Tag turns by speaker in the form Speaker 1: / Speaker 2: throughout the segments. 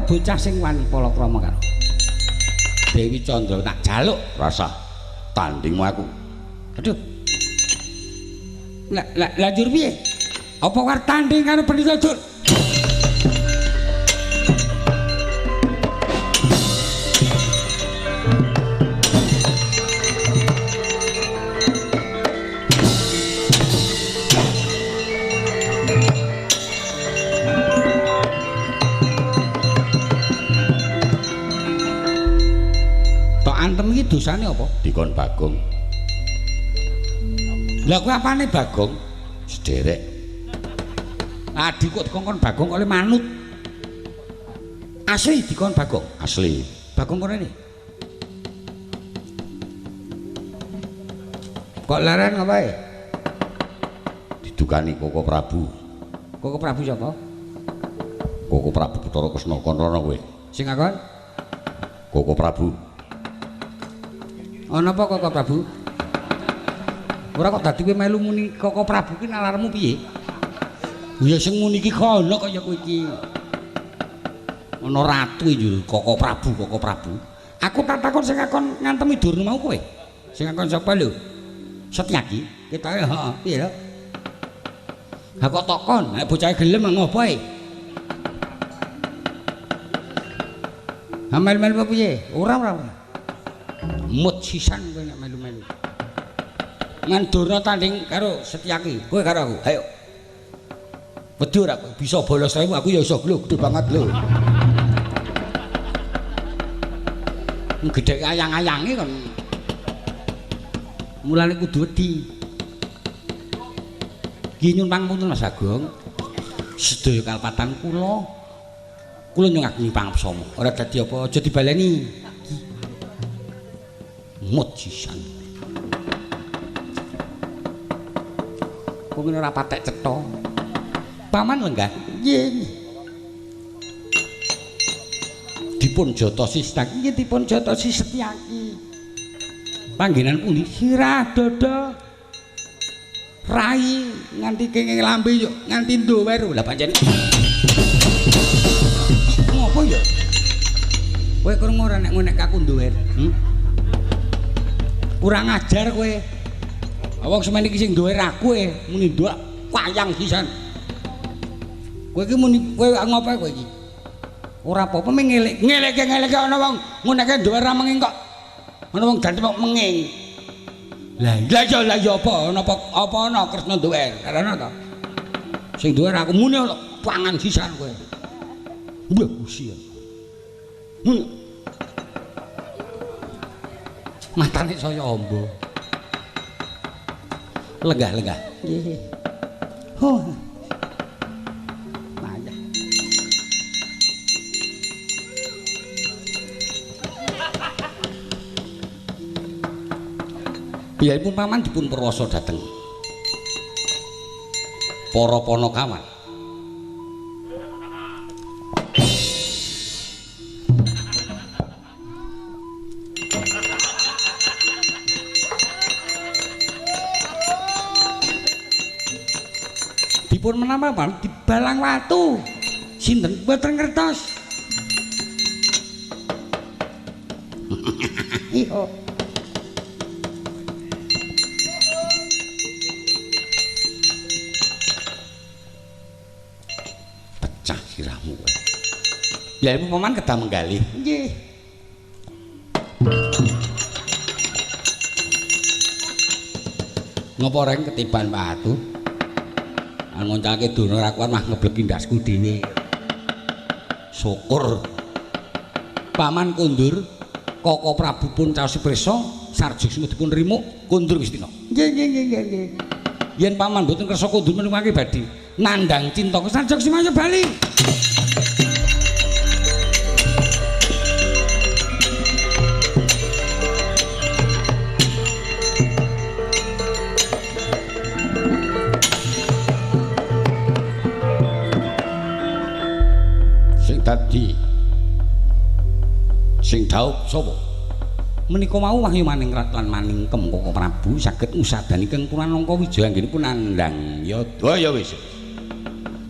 Speaker 1: bocah sing wani palakrama karo Dewi Candra tak jaluk
Speaker 2: rasa tandingmu aku.
Speaker 1: Aduh. Lah lah lanjur piye? Apa arep tanding karo Pendhita Dur? Antem iki dosane apa?
Speaker 2: Dikon Bagong.
Speaker 1: Lah kuwi apane Bagong?
Speaker 2: Sederek.
Speaker 1: Adi kok dikongkon Bagong kok le manut. Asli dikon Bagong?
Speaker 2: Asli.
Speaker 1: Bagong kok rene? Kok leren ngapae?
Speaker 2: Didukani Koko Prabu.
Speaker 1: Koko Prabu sapa?
Speaker 2: Koko Prabu Bathara Kresna kon rono kowe.
Speaker 1: Sing ngakon?
Speaker 2: Koko Prabu.
Speaker 1: Ana apa Koko Prabu? Ora kok dadi kowe melu muni Koko Prabu ki nalarmu piye? Ya sing muni iki kono kaya kowe iki. Ana ratu iki Koko Prabu, Koko Prabu. Aku tak takon sing ngakon ngantemi Durna mau kowe. Sing ngakon sapa lho? Setyaki. Ketoke heeh, piye lho? Ha kok tokon, nek bocahe gelem ngopo ae? Ha melu-melu apa piye? Ora ora ora. Mut sisan kowe nek melu-melu. Ngan Durna tanding karo Setyaki, kowe karo aku. Ayo. Wedi ora kowe bisa bolos 1000 aku ya iso lho, gedhe banget lho. Gedhe ayang-ayange kon. Mulane kudu wedi. Ki nyuwun pangapunten Mas Agung. Sedaya kalpatan kula. Kula nyuwun pangapsama. Ora dadi apa aja dibaleni. Mut sisan. Kok ngene ora patek cetha. Paman lenggah. Nggih. Dipun jotosi Setyaki, nggih dipun jotosi Setyaki. Panggenan pundi? Sirah dada. Rai nganti kenging lambe yo nganti nduwer. Lah pancen. Ngopo ya? Kowe krungu ora nek ngonek aku nduwer? Kurang ajar kowe. Wong semene iki sing duwe aku e muni ndak wayang sisan. Kowe iki muni kowe ngopo kowe iki? Ora apa-apa mung ngelek. Ngeleke-ngeleke ana wong nguneke duwe ra menging kok. Ana wong ganti kok menging. Lah iya lah ya apa ana apa ana Kresna duwe. Karena ta. Sing duwe aku muni pangan sisan kowe. Wah usia. Muni. Matane saya amba. Lenggah-lenggah. Nggih. Huh. Payah. Piyambakipun paman dipun perwasa dhateng para panakawan. Dipun menapa paman dibalang watu. Sinten mboten ngertos. Iya. Pecah sirahmu kowe. Lha ibu paman kedah menggalih. Nggih. Ngopo reng ketiban watu? Ngoncalke Durna ora kuat mah ngebleki ndasku dhewe. Syukur. Paman kondur, Koko Prabu pun caos prisa, sarjusmu dipun rimuk, kondur Wistina. Nggih nggih nggih nggih. Yen paman mboten kersa kondur menika badhe nandhang cinta Sarjaksima bali.
Speaker 2: Dadi sing dhaup sapa?
Speaker 1: Menika mau wahyu maningrat lan maningkem Koko Prabu saged ngusadani keng Puranangka Wijaya anggenipun nandhang
Speaker 2: yada. Ya wis.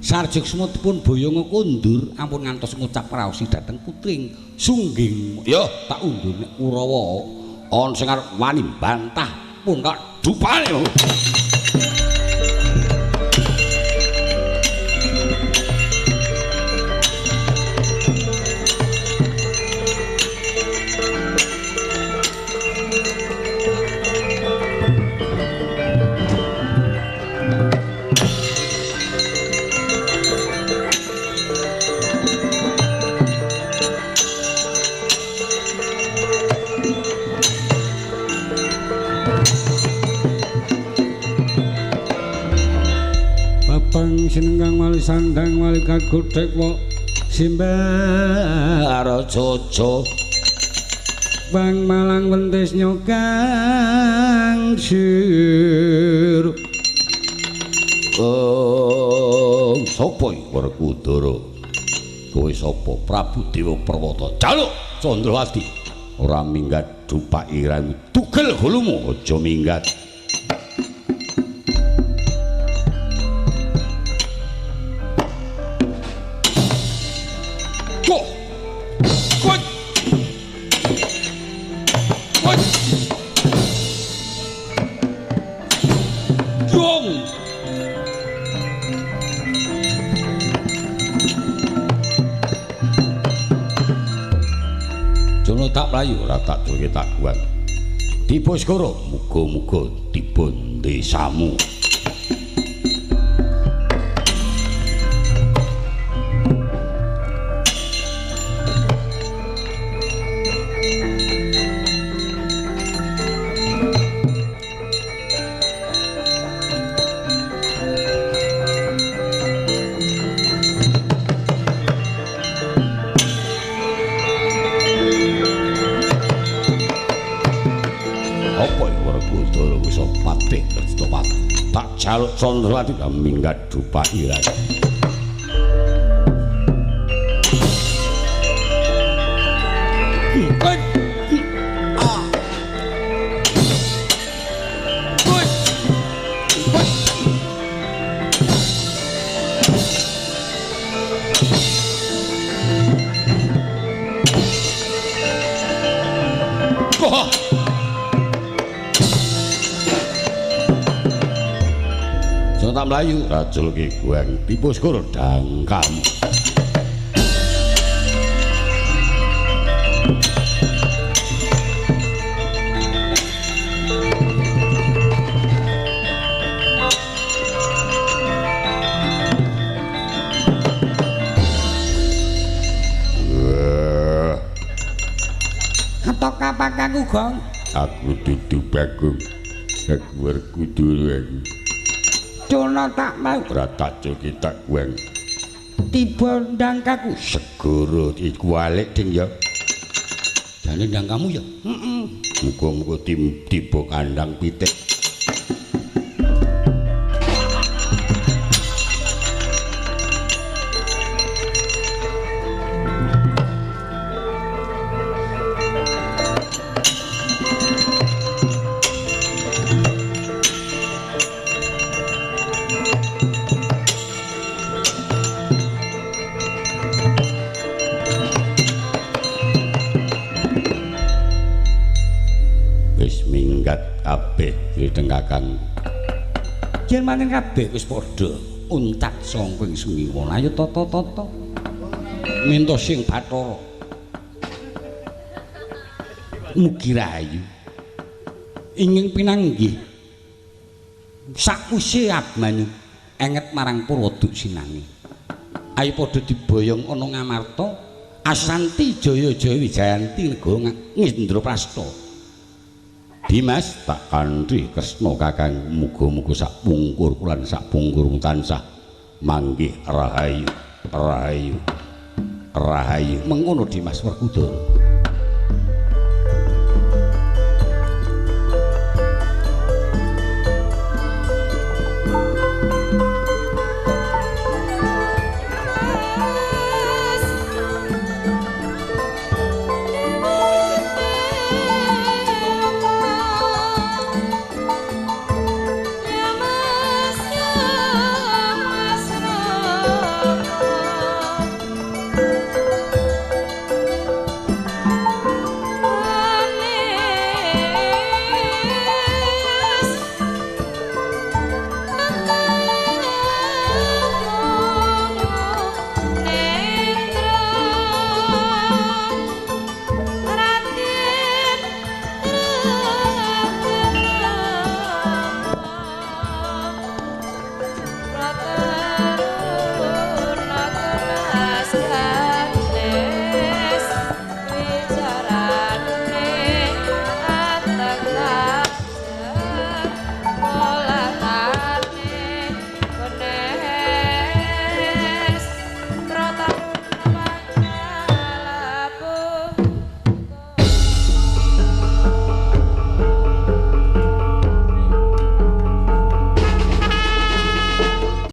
Speaker 1: Sarjek dipun boyonga kondur ampun ngantos ngucap raosi dhateng putring Sungging.
Speaker 2: Yo
Speaker 1: tak undur nek Kurawa
Speaker 2: ana sing arep wani bantah pun tak dupane.
Speaker 1: Sinengkang wali sandang wali kagodhek wa simbah
Speaker 2: rajaja
Speaker 1: bang malang wentis nyokang sir.
Speaker 2: Oh, sapa iki Werkudara? Kowe sapa? Prabu Dewa Perwata. Jaluk Candrawati. Ora minggat dupak irang tugel gulumu aja minggat. Tak mlayu ora tak culke tak guang. Tiba segara muga-muga tiba desamu. Jaluk Candrawati minggat dupak irang. Tak mlayu rajulke guang tipu segara dangkam.
Speaker 1: Ketok kapakaku Gong.
Speaker 2: Aku dudu Bagong. Aku Werkudara aku.
Speaker 1: Jono tak mau
Speaker 2: ora tak culke tak guang.
Speaker 1: Tiba ndang kaku
Speaker 2: segara iku alik ding ya.
Speaker 1: Jane ndang kamu ya. Heeh.
Speaker 2: Muga-muga tiba kandang pitik.
Speaker 1: Kakang yen maning kabeh wis padha untat sangka ing Sungiwana. Ayo tata-tata minta sing Bathara mugi rahayu ingin pinanggih sakwise Abmanyu enget marang Purwodusinani. Ayo padha diboyong ana Ngamarta Asanti Jaya Jaya Wijayanti negara Indraprasta.
Speaker 2: Dimas tak kanthi Kresna Kakang muga-muga sak pungkur lan sak pungkur tansah manggih rahayu rahayu rahayu.
Speaker 1: Mengono Dimas Werkudara.